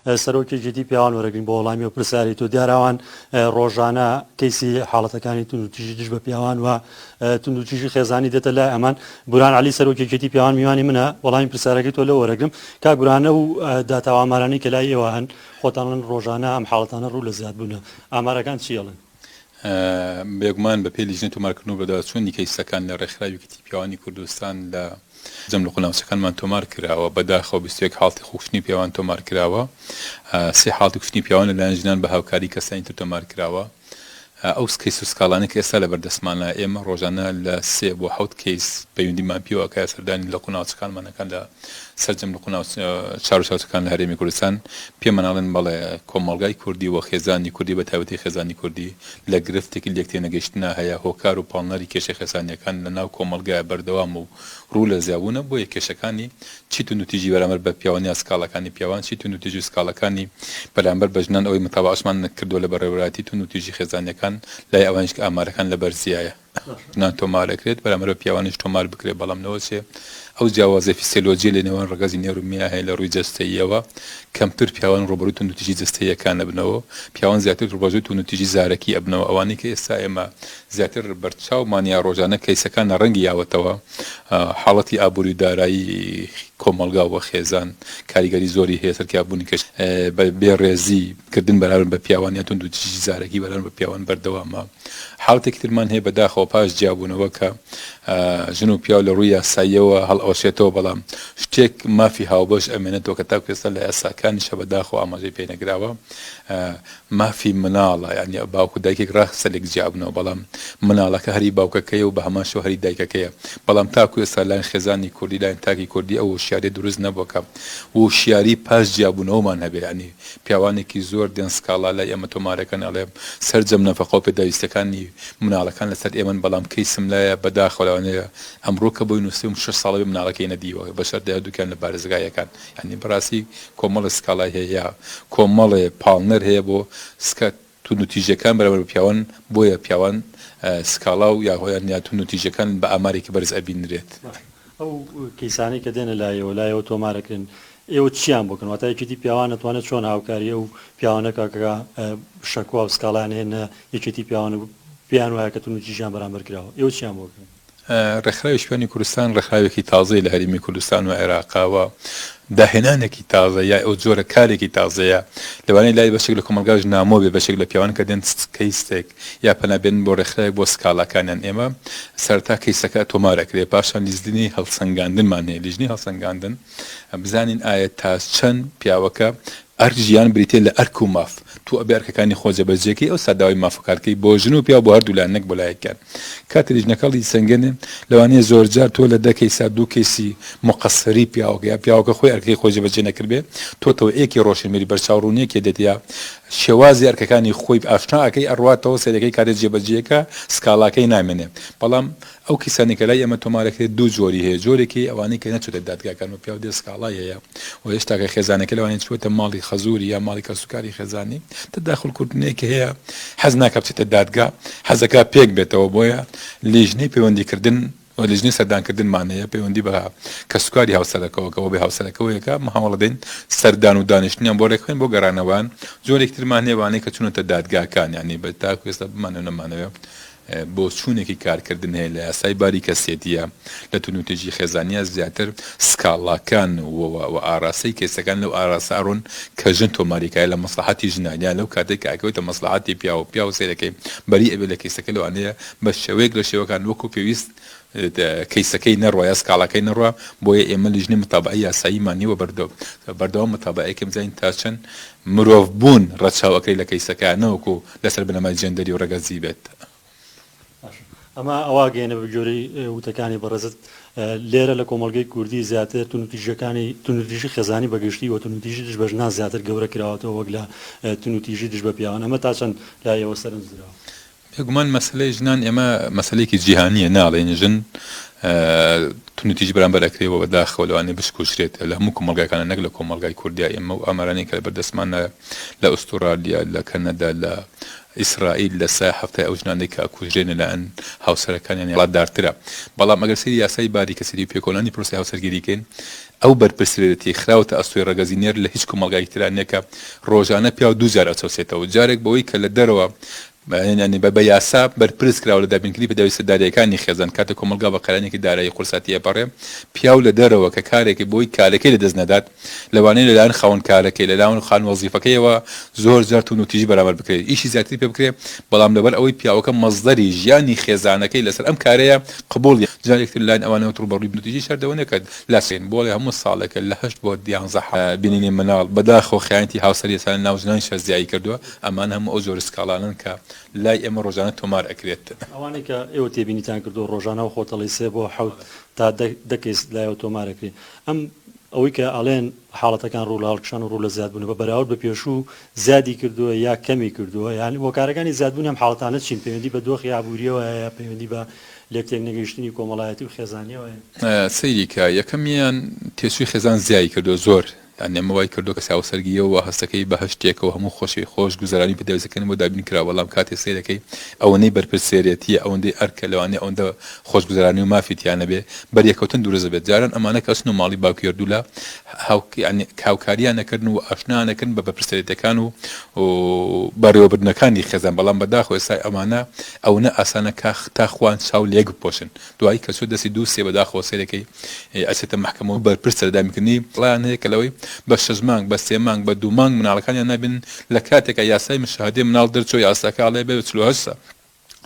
سەرۆکی یەکێتی پیاوان وەرەگرین بۆ وەڵامی ئەو پرسیارەی تۆ. دیارە ئەوان ڕۆژانە کەیسی حاڵەتەکانی توندوتیژی دژ بە پیاوان و توندوتیژی خێزانی دێتە لای ئەمان. بوران عەلی سەرۆکی یەکێتی پیاوان میوانی منە، وەڵامی پرسیارەکەی تۆ لەو وەرەگرم. کاک بوران ئەو داتا و ئامارانەی کە لای ئێوە هەن، خۆتان ئەڵێن ڕۆژانە ئەم حاڵەتانە ڕوو لە زیادبوونە، ئامارەکان چی ئەڵێن؟ بێگومان بەپێی لیژنەی تۆمارکردن و بەدواداچوونی کەیسەکان لە ڕێکخراوی یەکێتی پیاوانی کوردستان لە جەم لق و ناوچەکانمان تۆمار کراوە، بەداخەوە 21 حاڵەتی خۆکوشتنی پیاوان تۆمار کراوە، سێ حاڵەتی کوشتنی پیاوان لەلایەن ژنان بە هاوکاری کەسانی تر تۆمار کراوە. ئەو کەیس و سکاڵانەی کە ئێستا لەبەردەستمانە، ئێمە ڕۆژانە لە سێ بۆ حەوت کەیس پەیوەندیمان پێوە ئەکا، سەردانی لق و ناوچەکانمان ئەکەن لە سەرجەم لق و شار و شارۆچکەکان لە هەرێمی کوردستان، پێمان ئەڵێن بەڵێ کۆمەڵگای کوردی و خێزانی کوردی بە تایبەتی خێزانی کوردی لە گرفتێکی لێکتێنەگەیشتنا هەیە، هۆکار و پاڵنەری کێشە خێزانییەکان لە ناو کۆمەڵگایا بەردەوامە و ڕوو لە زیابوونە، بۆیە کێشەکانی چی توندوتیژی بەرامبەر بە پیاوان یا سکاڵاکانی پیاوان، چی توندوتیژی و سکاڵاکانی بەرامبەر بە ژنان ئەوەی متابەعەشمان کردووە لە بەڕێوەبەرایەتی توندوتیژی خێزانییەکان لای ئەوانیش کە ئامارەکان لە بەرزیایە. ژنان تۆمار ئەکرێت بەرامبەر بە پیاوانیش تۆمار بکرێت، بەڵام لەوە چێ ئەو جیاوازیە فیسیۆلۆجیە لە نێوان ڕەگەزی نێر و مێ هەیە لە ڕووی جەستەییەوە کەمتر پیاوان ڕووبەڕووی توندوتیژی جەستەییەکان ئەبنەوە پیاوان زیاتر ڕووبەڕووی توندوتیژی زارەکی ئەبنەوە ئەوانەی کە ئێستا ئێمە زیاتر بەرچاومان یا ڕۆژانە کەیسەکان لە ڕەنگی یاوەتەوە حاڵەتی ئابووری و دارایی کۆمەڵگا و خێزان کاریگەری زۆری هەیە سەر کیابوونی کەش بە بێڕێزی کردن بەرامبەر بە پیاوان یا توندوتیژی زارەکی بەرامبەر بە پیاوان بەردەوامە. حاڵەتێکی ترمان هەیە بەداخەوە پاش جیابوونەوە کە ژن و پیاو لە ڕووی یاساییەوە هەڵئەوەشێتەوە بەڵام شتێک مافی هاوبەش ئەمێنێتەوە کە تاکو ئێستا لە یاساکانیشە بەداخەوە ئاماژەی پێ نەکراوە مافی مناڵە یانی باوک و دایکێک ڕاستە لێک جیابنەوە بەڵام مناڵەکە هەری باوکەکەیە و بە هەمان شێوە هەری دایکەکەیە بەڵام تاکو ئێستا لایەن خێزانی کوردی لایەن تاکی کوردی ئەو هۆشیاریە دروست نەبووە کە وشیاری پاش جیابوونەوەمان هەبێ یانی پیاوانێکی زۆر دێن سکاڵا لای ئێمە تۆمارەکەن ئەڵێ سەرجەم نەفەقە و پێداویستیەکانی مناڵەکان لەسەر ئێمەن بەڵام کەیسم لایە بەداخەوە لەوانەیە ئەمڕۆ کە بۆی نووسیوم شەش ساڵە بێ مناڵەکەی نەدیوە بەشەرتێ هەردووکیان لە پارێزگایەکان یانی بەڕاستی کۆمەڵێ سکاڵای هەیە یا کۆمەڵێ پاڵنەر هەیە بۆ سکە توندوتیژیەکان بەرامبەر بە پیاوان بۆیە پیاوان سکاڵا و یاخۆیان یا توندوتیژیەکان بە ئامارێکی بەرز ئەبینرێت. باشە ئەو کەیسانەی کە دێنە لایەوە لایەوە تۆمار ئەکرێن ئێوە چیان بۆ کەن واتا یەکێتی پیاوان ئەتوانێت چۆن هاوکاری ئەو پیاوانە کا کە شەکوا و سکاڵایان هەیە نە یەکێتی پیاوان و پێیان وایە کە توندوتیژیان بەرامبەر کراوە ئێوە چیان بۆ کەن؟ ڕێکخراوی شوێنی کوردستان ڕێکخراوێکی تازەیە لە هەرێمی کوردستان و عێراقا و داهێنانێکی تازە یا ئەو جۆرە کارێکی تازەیە لەوانەیە لای بەشێک لە کۆمەڵگاش نامۆ بێ بەشێک لە پیاوان کە دێن کەیسێک یا پەنا بێنن بۆ ڕێکخراوێک بۆ سکاڵاکانیان ئێمە سەرەتا کەیسەکە تۆمار ئەکرێ پاشان لیژنەی هەڵسەنگاندنمان هەیە لیژنەی هەڵسەنگاندن بزانین ئایا تا چەند پیاوەکە ئەرک ژیان بریتیە لە ئەرک و ماف، تۆ ئەبێ ئەرکەکانی خۆت جێبەجێ کەی ئەوسا داوای مافەکان کەی بۆ ژن و پیاو بۆ هەردوو لایەن نەک بۆ لایەکیان. کاتێ لیژنەکە هەڵیسەنگێنێ لەوانەیە زۆرجار تۆ لە دە کەیسا دوو کەیسی موقەسەری پیاوەکە یا پیاوەکە خۆی ئەرکەکەی خۆی جێبەجێ نەکردبێ تۆ تەوعیەکی ڕۆشنبیری بەرچاوڕوونیەکێ دێت یا شێوازی ئەرکەکانی خۆی ئاشنا ئەکەی ئەڕواتەوە سەیرەکەی کاتێ جێبەجێکا سکاڵاکەی نامێنێ بەڵام ئەو کەیسانەی کە لای ئێمە تۆمار ئەکرێت دوو جۆری هەیە، جۆرێکی ئەوانەی کە نەچۆتە دادگاکان و پیاو دێ سکاڵای هەیە و هێشتا کە خێزانەکەی لەوانەیە چووەتە ماڵی خەزووری یا ماڵی کەسوکاری خێزانی تەداخول کردنێکی هەیە حەز ناکا بچێتە دادگا حەزەکا پێک بێتەوە بۆیە لیژنەی پەیوەندیکردن و لیژنەی سەردانکردنمان هەیە پەیوەندی بە کەسوکاری هاوسەرەکەوە کە بێ هاوسەرەکەوەیەکە هەوڵەدەین سەردان و دانیشتنیان بۆ ڕێکخەین بۆ گەڕانەوەیان جۆرێکی ترمان هەیە ئەوانەی کە چوونەتە دادگاکان یانی بە تاکو ئێستا بمانەوێ نەمانەوێ بۆچوونێکی کارکردن هەیە لە یاسای باری کەسێتییە لە توندوتیژی خێزانییە زیاتر سکاڵاکان و ئاراستەی کەیسەکان لەو ئاراستە ئەڕۆن کە ژن تۆماری کا لە مەسڵەحەتی ژنە یان لەو کاتەی کە ئەکەوێتە مەسڵەحەتی پیاو پیاو سەیرەکەی بەری ئەبێ لە کەیسەکە لەوانەیە بە شێوەیەک لە شێوەکان وەکو پێویست کەیسەکەی نەڕوا یا سکاڵاکەی نەڕوا بۆیە ئێمە لیژنەی متابەعەی یاساییمان نیوە بەردەوام متابەعەی کەین بزانین تا چەند مرۆڤ بوون ڕەچاو ئەکرێت لە کەیسەکە نەوەکو لەسەر بنەمای جێندەری و ڕەگەزی بێت. باشە ئەمە ئەوە گەیەنە بە گوێرەی وتەکانی بەڕێزت لێرە لە کۆمەڵگەی کوردی زیاتر توندوتیژیەکانی توندوتیژی خێزانی بەگشتی و توندوتیژی دژ بە ژنان زیاتر گەورە کراوەتەوە وەک لە توندوتیژی دژ بە پیاوان ئەمە تا چەند لای ئێوە سەرنج دراوە؟ بێگومان مەسەلەی ژنان ئێمە مەسەلەیەکی جیهانییە ناڵێین ژن توندوتیژی بەرامبەر ئەکرێ و بەداخەوە لەوانەیە بشکوژرێت لە هەموو کۆمەڵگاکانە نەک لە کۆمەڵگای کوردیا ئێمە و ئامارانەی کە لەبەردەستمانە لە ئوستوڕالیا لە کەنەدا لە ئیسرائیل لە سای حەفتای ئەو ژنانەی کە ئەکوژرێن لەلایەن هاوسەرەکانیان وڵاتدارترە بەڵام ئەگەر سەیری یاسای باری کەسێتی و پێکەوەنانی پرۆسەی هاوسەرگیری کەین ئەو بەرپرسیارێتیەی خراوەتە ئەستۆی ڕەگەزی نێر لە هیچ کۆمەڵگایەکی ترا نیە کە ڕۆژانە پیاو دوو جار ئەچەوسێتەوە جارێک بەوەی کە لە دەرەوە یانی بە یاسا بەرپرس کراوە لە دابینکردنی پێداویستە داراییەکانی خێزان، کاتێک کۆمەڵگا بە قەیرانێکی دارایی قورسا تێئەپەڕێ، پیاو لە دەرەوە کە کارێکی بۆی کارەکەی لە دەست نەدات، لەوانەیە لە لایەن خاوەن کارەکەی، لە لایەن خاوەن وەزیفەکەیەوە زۆر جار توندوتیژی بەرامبەر بکرێت، ئیشی زیاتری پێ بکرێ، بەڵام لەبەر ئەوەی پیاوەکە مەسدەری ژیانی خێزانەکەی لەسەر ئەم کارەیە قبوڵی جارێک تر لەلایەن ئەوانەوە ڕووبەڕووی توندوتیژی شاردەوە نەکات. لە بۆڵێ هەموو ساڵێکە لە هەشت بۆ دیانزە بینینی مناڵ، بەداخەوە خیانەتی هاوسەری ئێستا لە ناو ژنانیشا زیایی کردووە، ئەمانە هەموو ئەو جۆرە سکاڵانەن کە لای ئێمە ڕۆژانە تۆمار ئەکرێت. ئەوانەی کە ئێوە تێبینیتان کردووە ڕۆژانە و خۆتەڵی سێ بۆ حەوت تا دە کەیس لایەوە تۆمار ئەکرێ ئەم ئەوەی کە ئەڵێن حاڵەتەکان ڕوو لە هەڵکشان و ڕوو لە زیادبوونە بە بەراورد بە پێشوو زیادی کردووە یا کەمی کردووە یان هۆکارەکانی زیادبوونی ئەم حاڵەتانە چین پەیوەندی بە دۆخی ئابوورییەوە هەیە پەیوەندی بە لێکتێکنەگەیشتنی کۆمەڵایەتی و خێزانییەوە هەیە؟ سەیری کە یەکەمیان تێچووی خێزان زیای کردووە زۆر یانی ئەمە وای کردووە کە هاوسەرگیریەوە هەستەکەی بە هەر شتێکەوە هەموو خۆشی خۆش گوزەرانی پێداویستەکانی بۆ دابین کراوە بەڵام کاتێ سەیرەکەی ئەوەنەی بەرپرسێرێتیە ئەوەندەی ئەرکە لەوانەیە ئەوەندە خۆشگوزەرانی و مافی تیا نەبێ بەریەکەوتن دروست دەبێت جاران ئەمانە کە ئەچنە ماڵی باوکی هەردوولا هاو یانی هاوکاریان ئەکردن و ئاشنایان ئەکردن بە بەرپرسێرێتیەکان و و بەڕێوەبردنەکانی خێزان بەڵام بەداخەوە ئێستا ئەمانە ئەونە ئاسانە کە تا خوان چاو لەیەک بپۆشن دوایی کە چوە دەستی دوو سێ بەداخەوە سەیرەکەی ئەچێتە مەحکەمەوە بەرپرسە لە دابینکردنی ڵیان هەیە کە لەوەی بە شەش مانگ بە سێ مانگ بە دوو مانگ مناڵەکانیان نابینن لە کاتێکا یاسای مشاهدەی مناڵ دەرچوە یاساکە ئەڵێ بێ 48 سا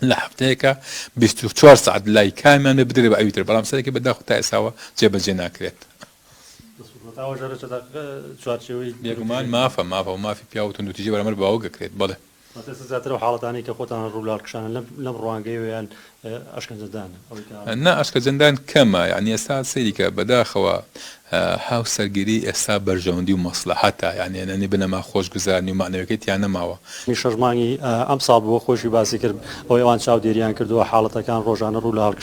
لە هەفتەیەکا 24 سەعات لای کامیان بێ بدرێ بە ئەوی تر بەڵام سەرەکی بەداخەوە تا ئێستاوە جێبەجێ ناکرێت. بێگومان مافە مافە و مافی پیاو و توندوتیژی بەرامبەر باوک ئەکرێت بەڵێ. واتە ئێستا زیاتر ئەو حاڵەتانەی کە خۆتان ڕوو لە هەڵکشانن لەم لەم ڕوانگەیەوە یان ئەشکەنجەدانە ئەوەی کە. نا ئەشکەجەندان کەمە یانی ئێستا سەیری کە بەداخەوە هاوسەرگیری ئێستا بەرژەوەندی و مەسڵەحەتە یانی یانی بنەما خۆشگوزەرانی و مەعنەویەکەی تیا نەماوە. شەش مانگی ئەمساڵ بووە خۆیشی باسی کرد ئەوەی ئەوان چاودێریان کردووە حاڵەتەکان ڕۆژانە ڕوو لە هەڵکشانە.